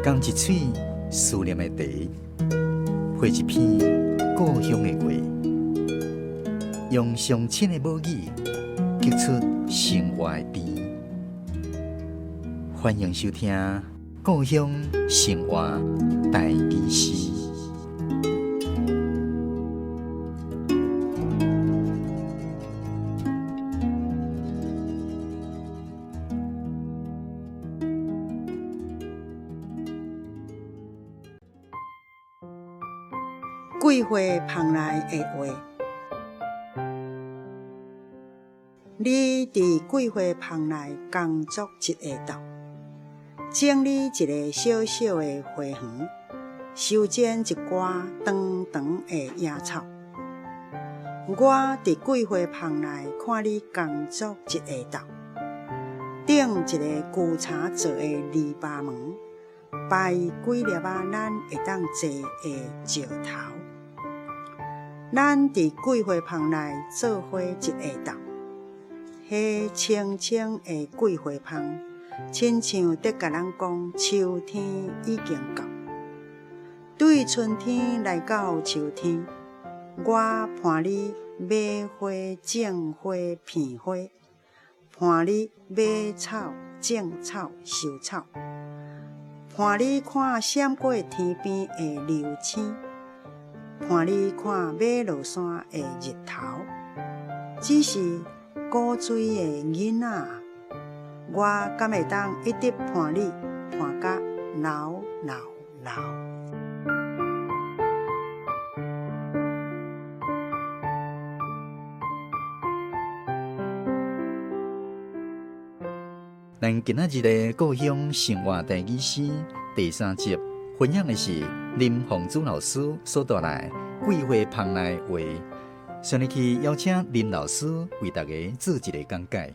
仝一喙思念的茶，配一篇故鄉的話，用上親的母語，激出生活的甜。歡迎收聽《故鄉生活台語詩》。桂花芳內的話，你佇桂花芳內工作一下晝，整理一个小小的花園，修剪一寡長長的野草。我佇桂花芳內看你工作一下晝，釘一个舊柴做的籬笆門，擺幾粒仔咱會當坐的石頭。咱佇桂花芳內做伙一下晝，彼青青的桂花芳，親像佇共咱講秋天已經到。對春天來到秋天，我伴你買花、種花、片花，伴你買草、種草、收草，伴你看閃過天邊的流星。伴你看欲落山的日頭，只是古錐的囡仔，我敢會當一直伴你伴甲老老老。咱今仔日的故鄉生活台語詩第三集，分享的是林鳳珠老師所帶來《桂花芳內話》。上日去邀請林老師為大家做一个講解。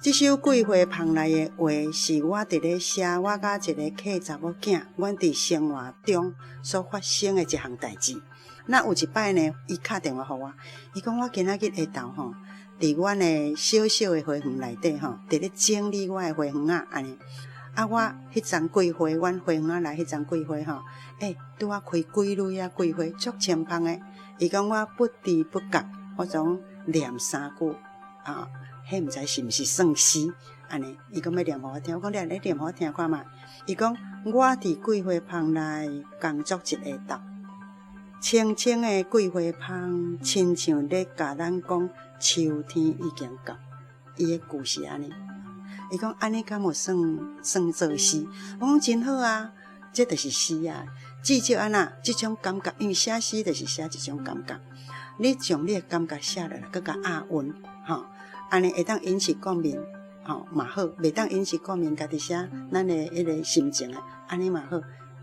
這首《桂花芳內的話》是我佇咧寫，我佮一个客查某囝，阮佇生活中所發生的一項代誌。那有一擺呢，伊敲電話予我，伊講我今仔日下晝吼，佇阮的小小的花園內底吼，佇咧整理我的花園仔按呢。啊，我彼叢桂花，阮花園仔內彼叢桂花吼，欸，拄仔開幾蕊仔桂花，足清芳的。伊講我不知不覺，我總念三句啊，彼毋知是毋是算詩按呢？伊講欲念予我聽，我講你按呢念予我聽看覓。伊講我佇桂花芳內工作一下晝。青青的桂花芳，親像咧共咱講秋天已經到。伊的句是按呢，伊講按呢敢有算算做詩？我講真好啊，這就是詩啊。至少按怎，這種感覺，因為寫詩就是寫一種感覺。你將你的感覺寫落來，閣共押韻，吼，按呢會當引起共鳴，吼嘛好；袂當引起共鳴，家己寫咱的彼个心情的，按呢嘛好。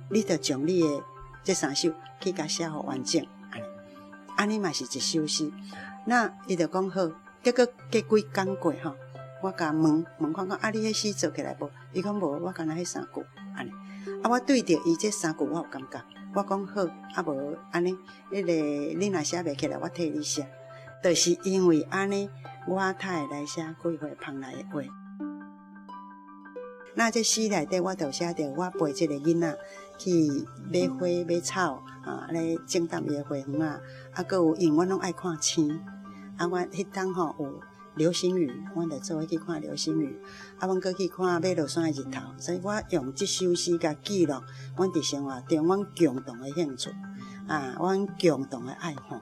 你著將你的這三首去共寫予完整，按呢，按呢嘛是一首詩。那伊就講好，結果過幾工過吼，我共問問看講啊，你彼詩做起來無？伊講無，我干焦彼三句，按呢。啊，我對著伊這三句我有感覺，我講好，啊無按呢，彼个你若寫袂起來，我替你寫。就是因為按呢，我才會來寫《桂花芳內的話》。那這詩內底，我就寫著我陪這个囡仔去買花買草啊，按呢種踮伊的花園仔，啊，閣有因為阮攏愛看星，啊，我彼冬吼有流星雨，阮就做伙去看流星雨，啊，阮閣去看欲落山的日頭，所以我用這首詩共記錄阮佇生活中阮共同的興趣，啊，阮共同的愛好。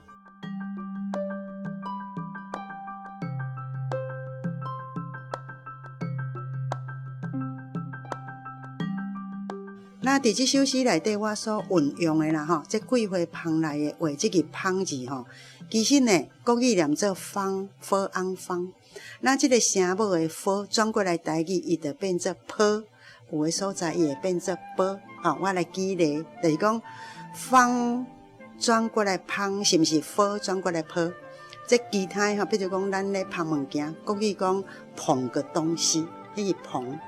那佇這首詩內底，我所運用的啦吼，這桂花芳內的話，這个芳字吼，其實呢，國語念做芳，ㄈ ㄤ 芳。那這个聲母的ㄈ轉過來台語，伊就變做波，有的所在伊會變做波。吼，我來舉例，就是講芳轉過來芳，是毋是ㄈ轉過來波？這其他的吼，比如講咱咧芳物件，國語講捧個東西，彼个捧，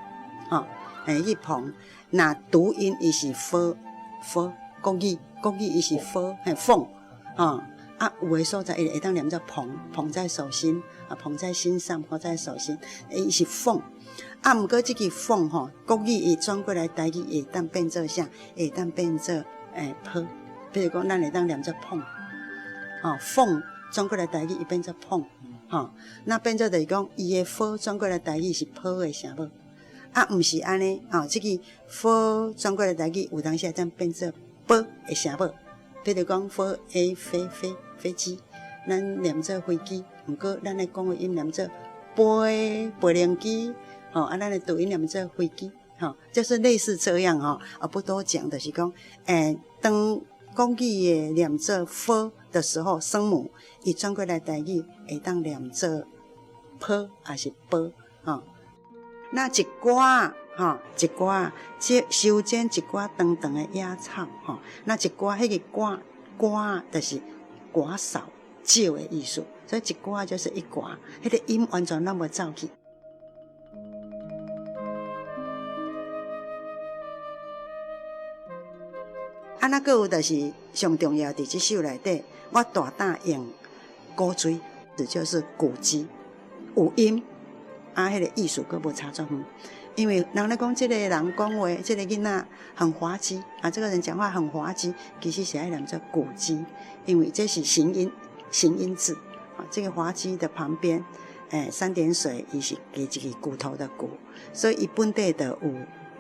吼，欸，彼个捧。若讀音伊是ㄈ ㄈ，國語國語伊是ㄈ，嘿，鳳，吼，啊，有的所在伊會當念做捧，捧在手心，啊，捧在心上，捧在手心，伊是奉。啊，毋過這个奉吼，國語伊轉過來台語會當變做啥？會當變做抱。比如講，咱會當念做捧，吼，奉轉過來台語伊變做捧，吼，那變做就是講，伊的花轉過來台語是抱的聲母。啊，毋是按呢，吼，這个花轉過來台語有當時會當變做褒的聲母。比如講，飛 A 飛飛飛機，咱念做飛機，毋過咱的講話音念做飛飛行機，吼，啊，咱的讀音念做飛機，吼，就是類似這樣吼，啊，不多講，就是講，當國語的念做 F 的時候，聲母，伊轉過來台語會當念做抱，抑是褒，吼。那一寡，吼，一寡，這修剪一寡長長的野草，吼，那一寡彼个寡寡就是寡少少的意思，所以一寡就是一寡，彼个音完全攏無走去。啊，那閣有就是上重要，佇這首內底，我大膽用古錐，就是古雞，有音，啊，彼个意思閣無差足遠。因為人咧講這個人講話，這個囡仔很滑稽啊，這個人講話很滑稽，其實是愛念做古雞，因為這是形音，形音字啊。這個滑稽的旁邊，三點水，伊是加一個骨頭的骨，所以伊本底就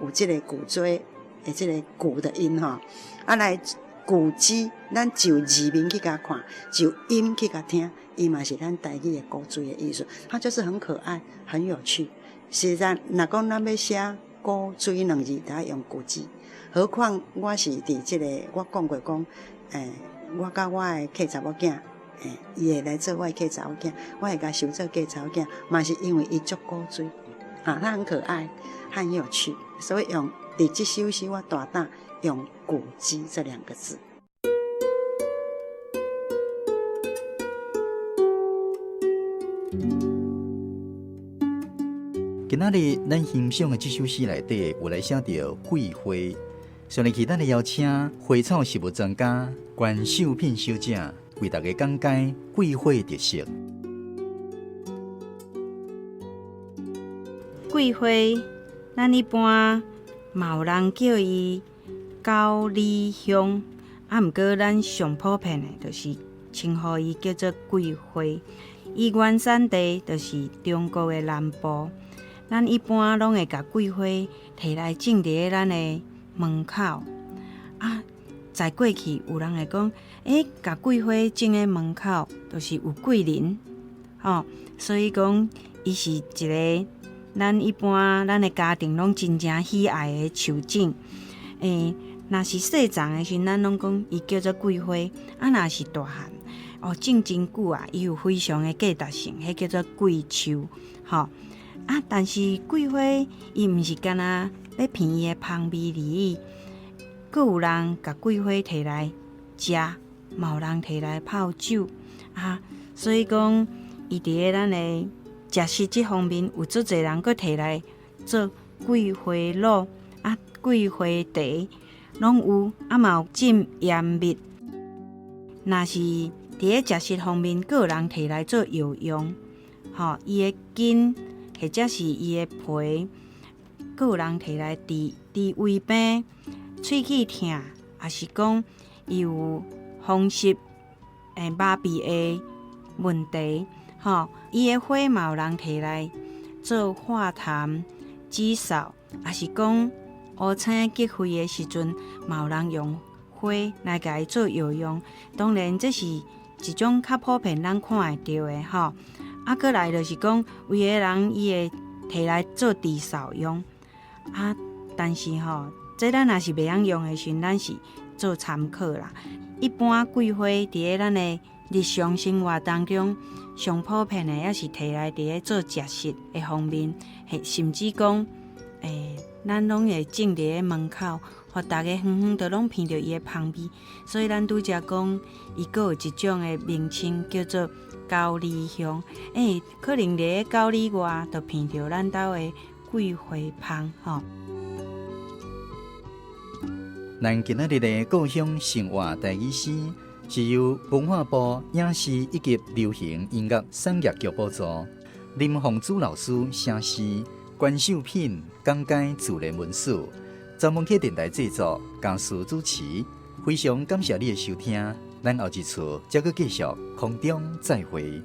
有這個骨椎的這個骨的音吼。啊，來古雞，咱就字面去共看，就音去共聽，伊嘛是咱台語的古錐的意思，它就是很可愛，很有趣。實在，若講咱欲寫古錐兩字，就愛用古雞。何況我是佇這個，我講過講，我佮我的契查某囝，伊會來做我的契查某囝，我會共收做契查某囝，嘛是因為伊足古錐，啊，他很可愛，很有趣，所以用佇這首詩，我大膽用古雞這兩個字。今仔日咱欣賞的這首詩內底有來寫著桂花，上日起咱來邀請花草植物專家關秀品小姐為大家講解桂花的特色。桂花，咱一般嘛有人叫伊九里香，啊，毋過咱上普遍的，就是稱呼伊叫做桂花。伊原產地就是中國的南部。咱一般攏會共桂花提來種佇咧咱的門口。啊，在過去有人會講，共桂花種咧門口，就是有貴人，吼。所以講，伊是一個咱一般咱的家庭攏真正喜愛的樹種。若是細叢的時陣，咱攏講伊叫做桂花；啊，若是大漢，哦，種真久啊，伊有非常的價值性，彼叫做桂樹，吼。啊，但是桂花伊毋是干焦欲闻伊的芳味而已，閣有人共桂花提來食，嘛有人提來泡酒啊。所以講，伊佇咧咱的食食這方面，有足濟人閣提來做桂花滷啊、桂花茶，攏有啊，嘛有浸鹽蜜。若是佇咧食食方面，閣有人提來做藥用，吼，伊的根或者是伊的皮，閣有人提來治治胃病、喙齒疼，抑是講伊有風濕、麻痹的問題，吼，伊的花嘛有人提來做化痰、止嗽，抑是講烏青結肺的時陣，嘛有人用花來共伊做藥用。當然，這是一種較普遍咱看會著的吼。啊，閣來就是講，有的人伊會提來做治嗽用。啊，但是吼，這咱若是袂曉用的時陣，咱是做參考啦。一般桂花佇咧咱的日常生活當中，上普遍的也是提來佇咧做食食的方面，甚至講，咱攏會種佇咧門口，予逐家遠遠都攏聞著伊的芳味。所以咱拄才講，伊閣有一種的名稱叫做九里香。可能佇咧九里外就聞著咱兜的桂花芳吼。咱今仔日的故鄉生活台語詩，是由文化部影視以及流行音樂產業局補助，林鳳珠老師寫詩，關秀品講解自然文史，曾文溪電台製作，嘉書主持。非常感謝你的收聽，咱後一次再閣繼續空中再會。